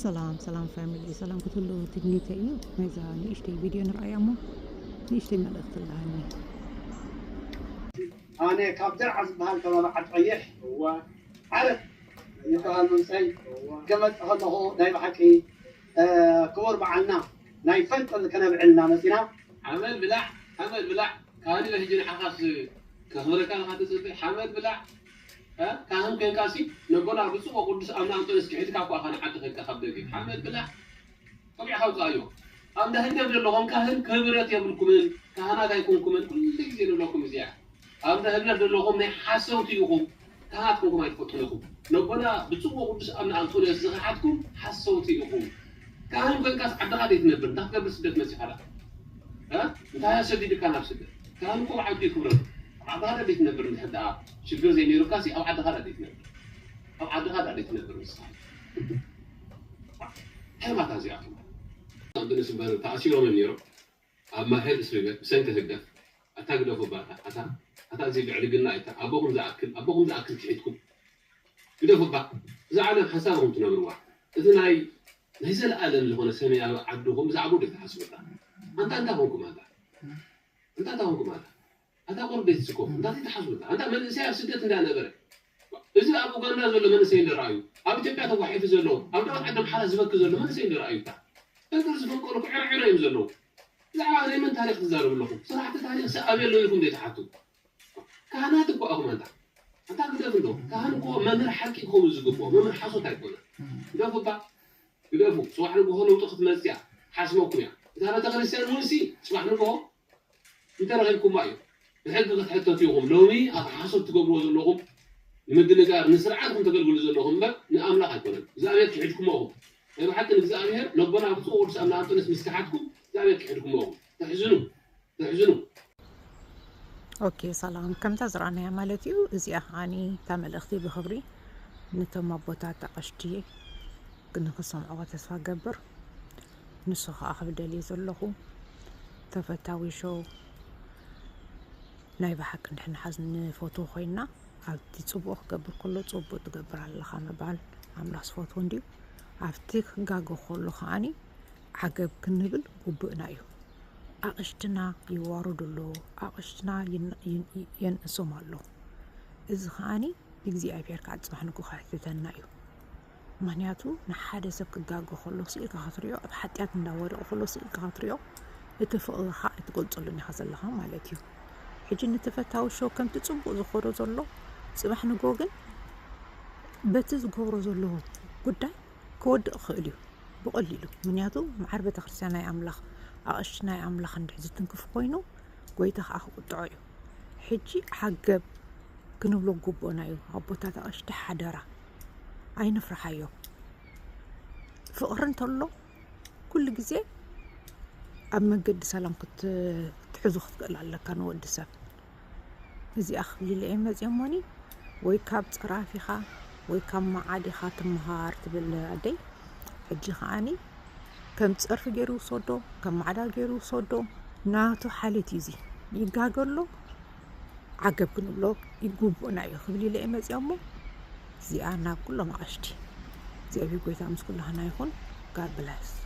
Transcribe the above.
ሰላም ሰላም ፋሚሊ፣ ሰላም ክትህሉ ትምኒተይ እዩ። ናይዛ ንእሽተይ ቪድዮ ንርኣያ እሞ ንእሽተይ መልእኽቲ ኣለሃኒ። ኣነ ካብ ደርዓ ዝበሃል ከባቢ ዓዲ ቀይሕ ዓረት ዝበሃል መንሰይ ክመፅእ ከለኹ ናይ ብሓቂ ክቡር በዓልና ናይ ፈንጠል ከነብዕልና መፂና። ሓመድ ብላዕ፣ ሓመድ ብላዕ። ካህን ኢለ ሕጂ ንዓኻስ ከኽብረካ ኢኻ ትፅበ? ሓመድ ብላዕ። ካህን ኮንካሲ ነቦና ብፁዕ ወቅዱስ ኣቡነ ኣንጦንዮስ ክሒድካ እኮ ኣኻ ንዓዲ ከድካ ካብ ደገ ሓመድ ብላዕ። ቆቢዕካ ኣውፅኣዮ። ኣብ እንዳ ህግደፍ ዘለኹም ካህን ክብረት የብልኩምን፣ ካህናት ኣይኮንኩምን። ኩሉ ግዜ ንብለኩም እዚኣ ኣብ እንዳ ህግደፍ ዘለኹም ናይ ሓሰውቲ ኢኹም። ካህናት ኮንኩም ኣይትፈልጡን ኢኹም። ነቦና ብፁዕ ወቅዱስ ኣቡነ ኣንጦንዮስ ዝኸሓድኩም ሓሰውቲ ኢኹም። ካህን ኮንካስ ዓድኻ ዘይትነብር እንታይ ክትገብር ስደት መፂኻ ደኣ? እንታይ ኣሰዲድካ ናብ ስደት? ካህን እኮ ብዓዱ ክብረቱ ኣብ ዓድኻ ደኣ ዘይትነብር እንድሕር ደኣ ሽግር ዘይነይሩካሲ ኣብ ዓድኻ ደኣ ዘይትነብር ኣብ ዓድኻ ደኣ ዘይትነብር ንስኻ እንታይ ማታ እዚኣቶም ኣንተነስ እምበር ተኣሲሮም እዮም ነይሮም ኣብ ማሕል እስሪ ቤት ብሰንኪ ህግደፍ ኣታ ግደፉ ባታ ኣታ ኣታ እዚ ብዕልግና ኣይታ ኣቦኹም ዝኣክል ኣቦኹም ዝኣክል ክሒድኩም ግደፉ ባ እዛ ዓለም ሓሳብኹም ትነብርዋ እቲ ናይ ናይ ዘለኣለም ዝኾነ ሰማያዊ ዓድኹም ብዛዕባኡ ዶ ትሓስቡ ኣታ ኣንታ እንታይ ኮንኩም ኣታ እንታይ እንታይ ኮንኩም ኣታ ኣታ ቁርብ ቤት ስኮ እንታይ ትሓስቡ ኣታ ኣንታ መንእሰይ ኣብ ስደት እንዳነበረ እዚ ኣብ ኡጋንዳ ዘሎ መንእሰይ እንደረኣዩ ኣብ ኢትዮጵያ ተጓሒፉ ዘሎ ኣብ ደቡብ ዓዲ ኣምሓራ ዝበኪ ዘሎ መንእሰይ እንደረኣዩ ኣታ ነገር ዝፈንቀሉ ክዕረዕረ እዮም ዘለዉ ብዛዕባ ናይ መን ታሪክ ትዛረቡ ኣለኹም ስራሕቲ ታሪክ ሲ ኣበይ ኣለዉ ኢልኩም ዘይትሓቱ ካህናት እኮ ኣኹም ኣንታ ኣንታ ግደፍ እንዶ ካህን እኮ መምህር ሓቂ ክኸውን ዝግብኦ መምህር ሓሶት ኣይኮነ ግደፉ እባ ግደፉ ጽባሕ ንግሆ ለውጢ ክትመጽእ እያ ሓስበኩም እያ እታ ቤተክርስትያን እውን ሲ ጽባሕ ንግሆ እንተረኺብኩማ እዩ ብሕጊ ክትሕተቱ ኢኹም ሎሚ ኣብ ሓሶት ትገብርዎ ዘለኹም ንምድንጋር ንስርዓትኩም ተገልግሉ ዘለኹም እምበር ንኣምላኽ ኣይኮነን እግዚኣብሔር ክሒድኩሞ ኢኹም ናይ ብሓቂ ንእግዚኣብሔር ነቦና ብፁዕ ቅዱስ ኣምና ኣንጦንዮስ ምስ ከሓድኩም እግዚኣብሔር ክሒድኩሞ ኢኹም ተሕዝኑ ተሕዝኑ ኦኬ ሰላም ከምታ ዝረኣናያ ማለት እዩ እዚኣ ከዓኒ እታ መልእኽቲ ብክብሪ ነቶም ኣቦታት ኣቐሽቲ ንክሰምዕዎ ተስፋ ገብር ንሱ ከዓ ክብል ደልየ ዘለኹ ተፈታዊ ሾው ናይ ብሓቂ ንሕና ሓዝ ንፈትዎ ኮይና ኣብቲ ፅቡቕ ክገብር ከሎ ፅቡቕ ትገብር ኣለኻ ምባል ኣምላኽ ዝፈትዎ እንድዩ ኣብቲ ክጋገ ከሎ ከዓኒ ዓገብ ክንብል ግቡእና እዩ ኣቕሽትና ይዋረዱ ኣለዉ ኣቕሽትና የንእሶም ኣሎ እዚ ከዓኒ እግዚኣብሔር ከዓ ፅባሕ ንጎ ከሕትተና እዩ ምክንያቱ ንሓደ ሰብ ክጋገ ከሎ ስኢልካ ክትሪኦ ኣብ ሓጢኣት እንዳወደቀ ከሎ ስኢልካ ክትሪኦ እቲ ፍቕርኻ ኣይትገልፀሉን ኢኻ ዘለኻ ማለት እዩ ሕጂ ንተፈታዊ ሾው ከምቲ ፅቡቅ ዝኸዶ ዘሎ ፅባሕ ንጎ ግን በቲ ዝገብሮ ዘሎ ጉዳይ ክወድቕ ክእል እዩ ብቐሊሉ ምክንያቱ መዓር ቤተክርስትያን ናይ ኣምላኽ ኣቕሽቲ ናይ ኣምላኽ እንድሕ ዝትንክፍ ኮይኑ ጎይታ ከዓ ክቁጥዖ እዩ ሕጂ ሓገብ ክንብሎ ግቡእና እዩ ኣቦታት ኣቕሽቲ ሓደራ ኣይንፍርሓዮ ፍቕሪ እንተሎ ኩሉ ግዜ ኣብ መንገዲ ሰላም ክትሕዙ ክትክእል ኣለካ ንወዲ ሰብ እዚኣ ክብልለ እየ መፅኦሞኒ ወይ ካብ ፀራፊኻ ወይ ካብ መዓድ ኢኻ ትመሃር ትብል ኣደይ ሕጂ ከዓኒ ከም ፀርፊ ገይሩ ይውሰዶ ከም ማዕዳ ገይሩ ይውሰዶ ናቱ ሓሌት እዩ እዚ ይጋገሎ ዓገብ ክንብሎ ይግቡእና እዩ ክብል ኢለ እየ መፅኦ እሞ እዚኣ ናብ ኩሎም ኣቐሽቲ እግዚኣብሔር ጎይታ ምስ ኩላህና ይኹን God bless